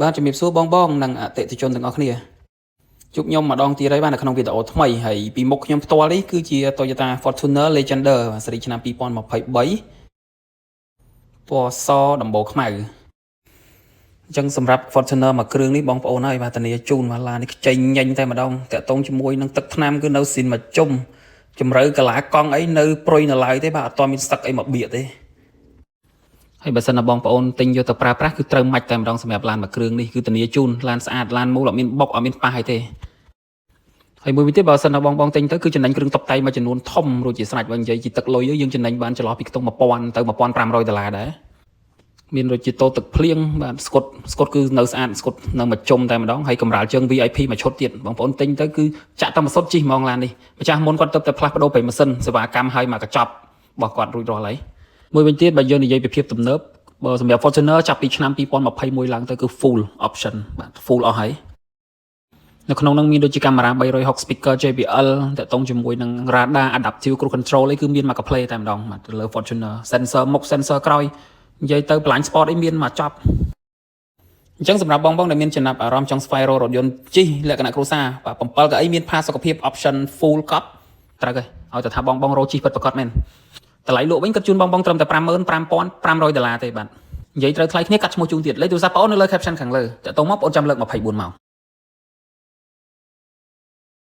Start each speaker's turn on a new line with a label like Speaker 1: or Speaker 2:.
Speaker 1: បាទជំរាបសួរបងបងនិងអតិថិជនទាំងអស់គ្នាជួបខ្ញុំម្ដងទៀតហើយបាទនៅក្នុងវីដេអូថ្មីហើយពីមុខខ្ញុំផ្ទាល់នេះគឺជា Toyota Fortuner Legender ស៊េរីឆ្នាំ2023ពណ៌សដំបូលខ្មៅអញ្ចឹងសម្រាប់ Fortuner មួយគ្រឿងនេះបងប្អូនហើយបាទធានាជូនបាទឡាននេះខ្ចីញញតែម្ដងតាក់ទងជាមួយនឹងទឹកថ្នាំគឺនៅស៊ីនមួយជុំជំរៅកាឡាកង់អីនៅប្រុយនៅឡើយទេបាទអត់ទាន់មានស្ទឹកអីមកបៀកទេ ហើយបើសិនណាបងប្អូនទិញយកទៅប្រើប្រាស់គឺត្រូវម៉ាច់តែម្ដងសម្រាប់ឡានមួយគ្រឿងនេះគឺធានាជូនឡានស្អាតឡានមូលអត់មានបុកអត់មានប៉ះអីទេហើយមួយវិញទៀតបើសិនណាបងបងទិញទៅគឺចំណេញគ្រឿងតុបតែងមួយចំនួនធំរួចជាស្រេចបើនិយាយជាទឹកលុយយើងចំណេញបានចន្លោះពីខ្ទង់1000ទៅ1500ដុល្លារដែរមានដូចជាតូទឹកភ្លៀងបាទស្កុតស្កុតគឺនៅស្អាតស្កុតនៅមួយជុំតែម្ដងហើយកម្រាលជើង VIP មួយឈុតទៀតបងប្អូនទិញទៅគឺចាក់តែមួយសុទ្ធជិះហ្មងឡាននេះម្ចាស់មុនគាត់ទៅតែផ្លាស់ប្ដូរប្រេងម៉ាស៊ីនសេវាកម្មឲ្យមកកញ្ចប់របស់គាត់រួចរាល់ហើយមួយវិញទៀតបើយើងនិយាយពីភាពទំនើបបើសម្រាប់ Fortuner ចាប់ពីឆ្នាំ2021ឡើងទៅគឺ full option បាទ full អស់ហើយនៅក្នុងនោះមានដូចជាកាមេរ៉ា360 speaker JBL តាក់ទងជាមួយនឹង radar adaptive cruise control អីគឺមានមកកា play តែម្ដងបាទទៅលើ Fortuner sensor មុខ sensor ក្រោយនិយាយទៅ blind spot អីមានមកចប់អញ្ចឹងសម្រាប់បងបងដែលមានចំណាប់អារម្មណ៍ចង់ស្វែងរករថយន្តជិះលក្ខណៈគ្រួសារបាទ7កៅអីមានផាសុកភាព option full កប់ត្រូវហើយឲ្យតែថាបងបងរកជិះពិតប្រាកដមែនតម្លៃលក់វិញគាត់ជូនបងបងត្រឹមតែ55500ដុល្លារទេបាទនិយាយត្រូវថ្លៃគ្នាកាត់ឈ្មោះជូនទៀតលេខទូរស័ព្ទបងអូននៅលើ caption ខាងលើតាក់ទងមកបងអូនចាំលើក24ម៉ោង។